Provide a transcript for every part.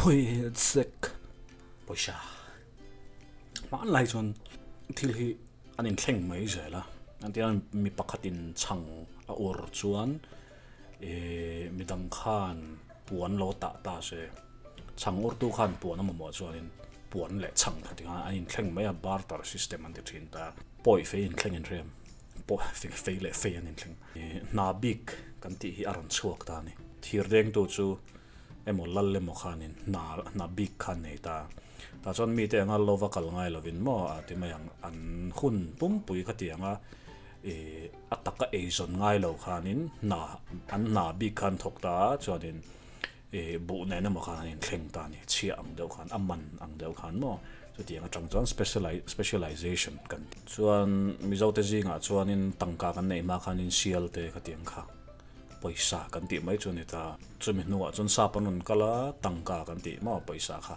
Hui sek pawisa hmanlai chuan thil hi an inthleng mai zel a an tia mi pakhatin chhang a ur chuan ihh midang khan puan lo tah ta se chhang urtu khan puan a mamawh chuanin puan leh chhang kha ti khan an inthleng mai a barter system an ti thin ta pawi fei inthleng inrem pawh fei leh fei an inthleng hna bik kan tih hi a rawn chhuak ta a ni thir dengtu chu. Emaw lal emaw khanin hna hna bik kha an nei ta. Tah chuan mite anga lova kal ngai lovin maw a ti mai ang, an hun pumpui kha ti anga ih a taka eizawn ngai lo khanin hna an hna bik kha an thawk ta a, chuanin ih buh nen emaw khan an inthleng ta a ni, chhia ang deuh khan a man ang deuh khan maw chutiang atang chuan specialization kan ti. Chuan Mizote zingah chuanin tangka kan neih hma khanin sial te kha ti ang kha. Pawisa kan tih mai chu a ni ta. Chumi hnuah chuan sap an rawn kal a, tangka kan tih maw pawisa kha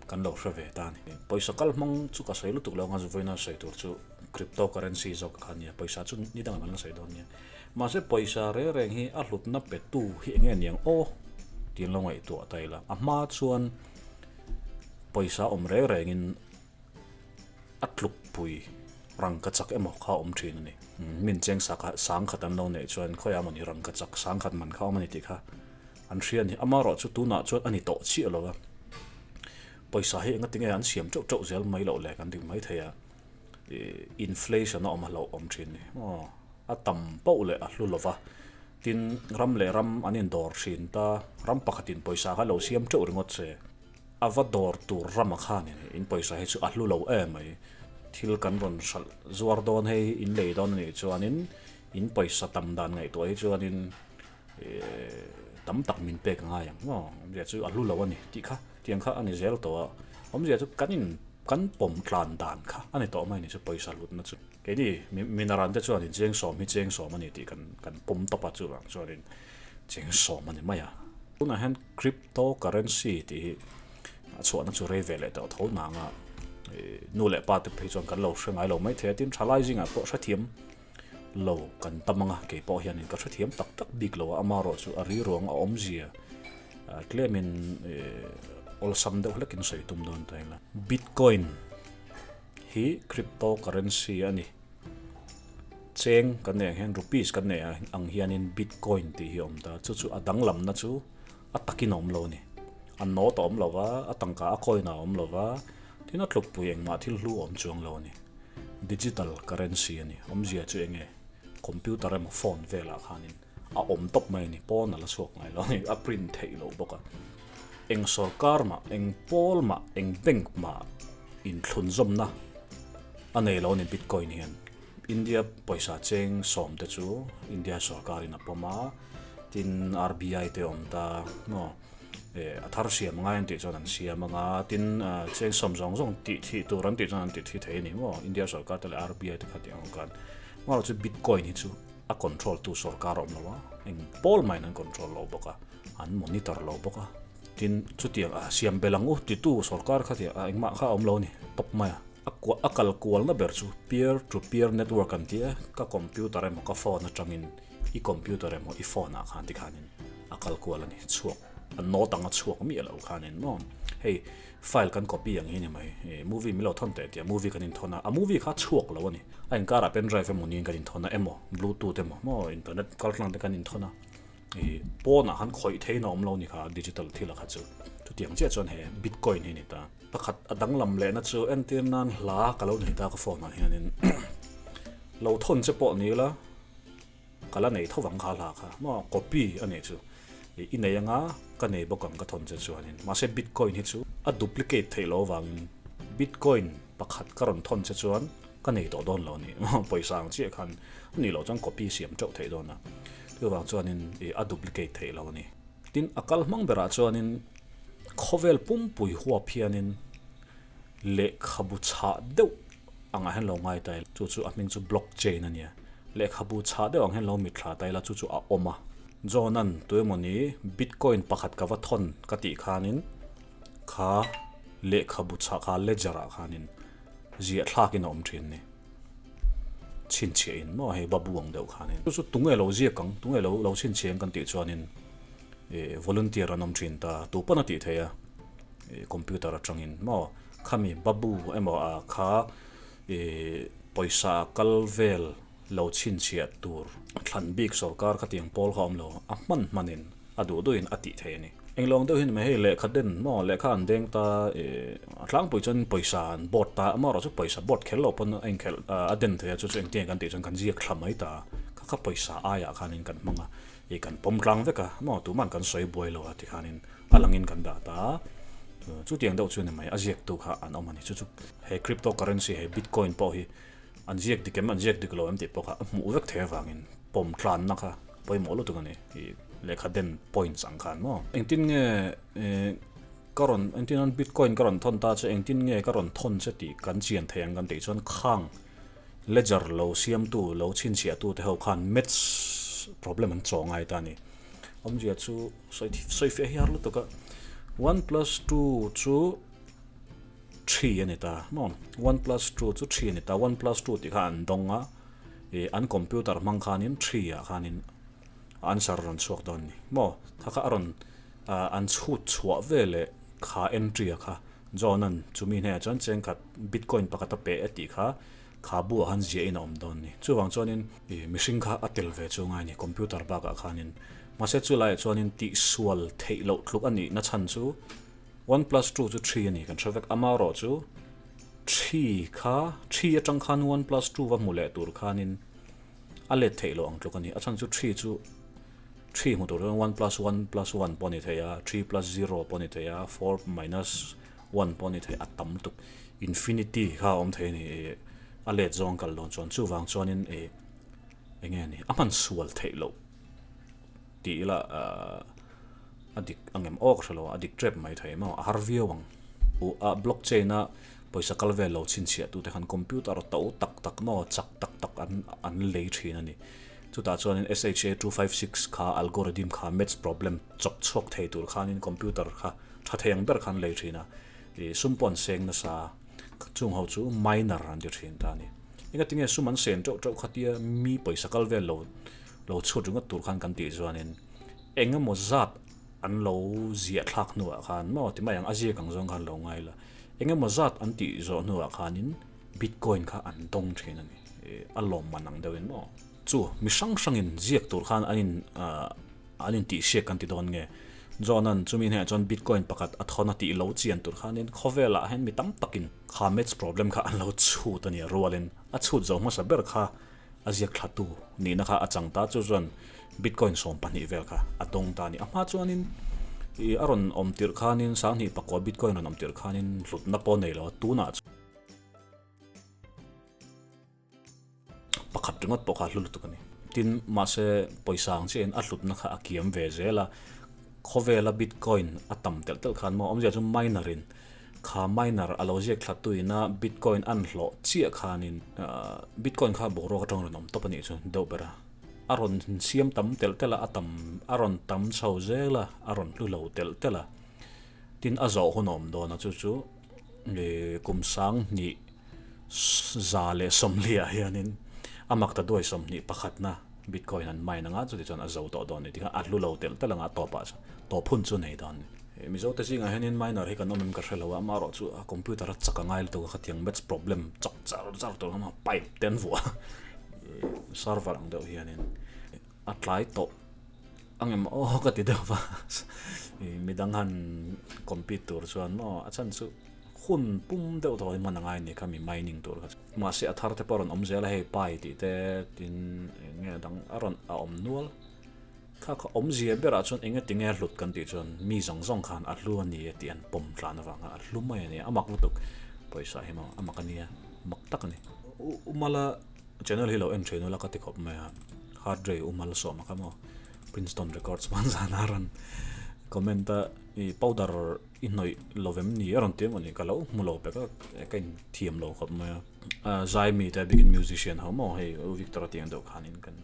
kan lo hre ve ta a ni. Pawisa kal hmang chu ka sawi lutuk lo anga vawiina sawi tur chu crypto currency zawk kha a nia, pawisa chu ni dangah kan la sawi dawn nia. Mahse pawisa reng reng hi a hlutna petu hi eng nge niang aw tiin lo ngaihtuah ta ila. A hma chuan pawisa awm reng rengin a tlukpui rangka chak emaw kha a awm thin a ni. Min cheng sak a, sang khat an lo neih chuan khawiah mawni rangka chak sang khat man kha a awm a ni tih kha an hria a ni. Amaherawh chu tunah chuan a ni tawh chiah lo a, pawisa hi enga tinge an siam teuh teuh zel mai loh le kan ti mai thei a, ih inflation a awm a hlauh awm thin a ni. Aw a tam pauh leh a hlu lo va, tin ram leh ram an indawr thin ta, ram pakhatin pawisa kha lo siam teuh ringawt se. A va dawr tur rama khan in pawisa hi chu a hlu lo em mai. Thil kan rawn hralh zuar dawn hei in lei dawn a nih chuanin in pawisa tam dan ngaihtuah hi chuanin tam tak min pek a ngai ang maw? Awmzia chu a hlu lo a ni tih kha tiang kha a ni zel tawh a. Awmzia chu kan in kan pawm tlan dan kha a ni tawh mai ni chu pawisa hlutna chu. Keini minaran te chuanin cheng sawm hi cheng sawm a ni tih kan kan pawm tawp a chuvang chuanin cheng sawm a ni mai a. Tunah hian Cryptocurrency tih hi a chhuahna chu rei ve leh tawh tho nang a, nu leh pa te phei chuan kan lo hre ngai lo maithei a, tin thalai zingah pawh hrethiam lo kan tam ang a, kei pawh hianin ka hrethiam tak tak bik lo a, amaherawh chu a riruang a awmzia tlemin awlsam deuh hlekin sawi tum dawn ta ila. Bitcoin hi cryptocurrency a ni. Cheng kan neih ang hian rupees kan neih ang hianin bitcoin tih hi a awm ta, chu chu a danglamna chu a takin a awm lo a ni. A note a awm lo va, a tangka a coin a awm lo va, tin a tlukpui engmah thil hlu a awm chuang lo a ni. Digital currency a ni, awmzia chu eng nge computer emaw phone velah khanin a awm tawp mai a ni, pawn a la chhuak ngai lo a ni, a print theih loh bawk a. Eng sorkar mah, eng pawl mah, eng bank mah inthlunzawmna a nei lo a ni Bitcoin hian. India pawisa cheng sawm te chu India sorkarin a pawm a, tin RBI te awm ta maw eh a thar siam ngai an tih chuan an siam ang a, tin cheng sawm zawng zawng tih thih tur an tih chuan an tih thi thei a ni maw India sorkar te leh RBI te kha tih ang khan. Amaherawhchu Bitcoin hi chu a control tu sorkar a awm lo a, eng pawl maiin an control lo bawk a, an monitor lo bawk a, tin chutiang a siam belh ang u titu sorkar kha tih ah engmah kha a awm lo a ni tawp mai a. A kuah a kal kualna ber chu peer to peer network an ti a, ka computer emaw ka phone atangin i computer emaw i phone ah khan tikhanin a kal kual a ni, chhuak a note anga chhuak miah loh khanin maw hei file kan copy ang hi ni mai ih movie min lo thawn teh tia movie kan inthawn a, a movie kha chhuak lo a ni, a inkarah pen drive emaw niin kan inthawn a emaw bluetooth emaw maw internet kaltlang te kan inthawn a. Ih pawnah khan khawih theiin a awm lo ni kha digital thil a kha chu chutiang chiah chuan he bitcoin hi a ni ta. Pakhat a danglam lehna chu entir nan hla ka lo nei ta ka phone ah hianin lo thawn che pawh ni ila ka la nei tho vang kha hla kha maw copy a nih chu ih i nei anga ka nei bawk ang ka thawn che chuanin mahse bitcoin hi chu a duplicate theih loh avangin bitcoin pakhat ka rawn thawn che chuan ka nei tawh dawn lo a ni pawisa ang chiah khan a nih loh chuan copy siam teuh theih dawn a. Chuvang chuanin ih a duplicate theih lo a ni. Tin, a kal hmang berah chuanin khawvel pumpui huap hianin lehkhabu chhah deuh angah hian lo ngai ta ila, chu chu a hming chu blockchain a nia. Lehkhabu chhah deuh ang hian lo mitthla ta ila chu chu a awm a. John-a'n tuemawni bitcoin pakhat ka va thawn ka tih khanin kha lehkhabu chhah kha ledger-ah khanin ziah thlakin a awm thin a ni. Chhinchhiah in maw hei babu ang deuh khanin chu chu tunge lo ziak ang tunge lo lo chhinchhiah ang kan tih chuanin ih volunteer an awm thin ta tu pawn a tih theih a. Computer atangin maw khami babu emaw a kha ih pawisa kal vel lo chhinchhiah tur thlan bik sorkar khatiang pawl kha awm lo a hman hmanin a duh duhin a tih thei a ni. Englo ang deuh hi ni mai hei lehkha den maw lehkha an deng ta ih a tlangpui chuan pawisa an board ta amaherawh chu pawisa board kher lo pawn a inkhelh a den thei a chu chu engtin nge kan tih chuan kan ziak thla mai ta kha kha pawisa aiah khanin kan hmang a ih kan pawm tlang vek a maw tuman kan sawi buai lo a tikhanin a langin kan dah ta chutiang deuh chu ni mai a ziaktu kha an awm a ni chu chu he crypto currency he bitcoin pawh hi an ziak dik em an ziak dik lo em tih pawh kha a hmuh vek thei avangin pawm tlanna kha pawimawh lutuk a ni ih lehkha den points ang khan maw engtin nge ih ka rawn engtin an bitcoin ka rawn thawn ta che engtin nge ka rawn thawn che tih kan chian thei ang kan tih chuan khang ledger lo siamtu lo chhinchhiahtu te ho khan maths problem an chaw ngai ta a ni awmzia chu sawi sawi fiah hi har lutuk a 1 + 2 chu 3 a ni ta maw 1 + 2 chu 3 a ni ta 1 + 2 tih kha an dawng a ih an computer hmang khanin 3 ah khanin answer a rawn chhuak dawn a ni maw kha kha a rawn an chhut chhuah veleh kha entry a kha John an chumi hnenah chuan chengkhat bitcoin pakhat a pe a tih kha kha buah khan ziah in a awm dawn a ni. Chuvang chuanin ih mihring kha a tel ve chu ngai a ni computer bakah khanin. Mahse chu laiah chuanin tihsual theih loh tluk a nih na chhan chu 1 + 2 chu 3 a ni kan hre vek. Amaherawh chu 3 kha 3 atang khan 1 + 2 va hmu leh tur khanin a let theih loh ang tluk a ni. A chhan chu 3 chu 3 hmu tur chuan 1 + 1 + 1 pawh a ni thei a, 3 + 0 pawh a ni thei a, 4 - 1 pawh a ni thei a tam lutuk. Infinity kha a awm thei a ni ih a let zawng kal dawn chuan chuvang chuanin ih eng nge ni a hman sual theih loh tih ila ahh a dik ang em aw ka hre lo a, a dik tep mai thei maw a har viau ang. A blockchain a pawisa kal vel lo chhinchhiah tute khan computer to tak tak maw chak tak tak an an lei thin a ni. Chutah chuanin SHA 256 kha algorithm kha maths problem chawp chhuak thei tur khanin computer kha tha thei ang ber khan lei thin a, ih sum pawh an seng nasa chung ho chu miner an ti thin ta a ni. Engatinge sum an sen teuh teuh khatia mi pawisa kal vel lo lo chhut ringawt tur khan kan tih chuanin eng emaw zat an lo ziah thlak hnuah khan maw ti mai ang a ziak ang zawng khan lo ngai la eng emaw zat an tih zawh hnuah khanin bitcoin kha an dawng thin a ni a lawmman ang deuhin maw chu mi hrang hrangin ziak tur khan an in an in tih hriat kan ti dawn nge John-a'n chumi hnenah chuan bitcoin pakhat a thawn a tih lo chian tur khanin khawvelah hian mi tam takin kha maths problem kha an lo chhut a ni a rualin a chhut zo hmasa ber kha a ziak thlatu nihna kha a chang ta chu chuan bitcoin 12 vel kha a dawng ta a ni. A hma chuanin ih a rawn awm tirh khanin 2009 bitcoin rawn awm tirh khanin hlutna pawh nei lo a tunah pakhat ringawt pawh kha a hlu lutuk a ni. Tin mahse pawisa ang chiahin a hlutna kha a kiam ve zel a, khawvela bitcoin a tam telh telh khan maw awmzia chu miner in Kha miner a lo ziak thla tuina bitcoin an hlawh chiah khanin bitcoin kha boruak atang rawn awm tawp a nih chu deuh ber a. A rawn siam tam telh telh a, a tam a rawn tam chho zel a, a rawn hlu lo telh telh a. Tin a zawh hun a awm dawn a chu chu kum 2140 ah hianin a mak ta duai 21 na bitcoin an mine anga chuti chuan a zo tawh dawn a ni tikhan a hlu lo telh telh anga a tawpah chuan tawp hun chu a nei dawn a ni. Mizo te zingah hianin miner hi kan awm em ka hre lo a, amaherawh chu a computer a chak a ngai lutuk a khatiang maths problem chak char char tur kha pipe te an vuah a, server ang deuh hianin a tlai tawh ang em aw ka ti deuh va, midang han compete tur chuan maw a chhan chu hun pum deuh tawh hi hman a ngai a ni kha mi mining tur kha chu. Mahse a thar te pawh a rawn awm zel a hei pi tih te tin eng nge dang a rawn a awm nual. Kha kha awmzia berah chuan eng enge tinge a hlut kan tih chuan mi zawng zawng khan a hlu a ni e tih an pawm tlan avanga a hlu mai a ni a, a mak lutuk pawisa hi maw a mak a nia mak tak a ni. Umala channel hi lo en thin ula ka ti khawp mai a, Hard Ray Umal sawm a kha maw Princeton Records hman zan a rawn comment a i powder i hnawih lovem ni a rawn ti emaw ni ka lo hmu lo pek a ka inthiam lo khawp mai a, zai mite bikin musician ho maw hei U Victor a tih ang deuh khanin kan.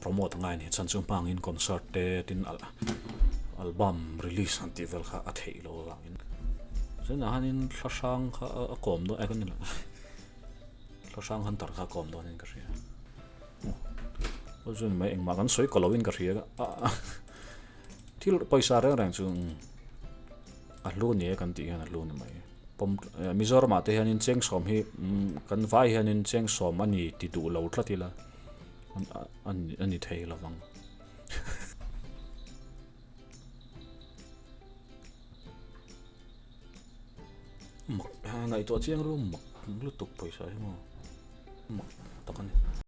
Promote a ngai a ni. Chhan chu hmangin concert te tin album release han tih vel kha a theih lo avangin. Tunah hianin thla hrang kha a kawm dawn e ka ni lo. Thla hrang hunter kha a kawm dawnin ka hria. Aw chuan mai engmah kan sawi ka loin ka hria a. Thil pawisa reng reng chu. A hlu ni e kan tih hian a hlu ni mai. Pawm Mizoramah te hianin chengsawm hi kan vai hianin chengsawm a ni ti duh lo tlat ila a ni thei lo vang. Mak ngaihtuah chiang ru mak lutuk pawisa hi maw mak tak a ni.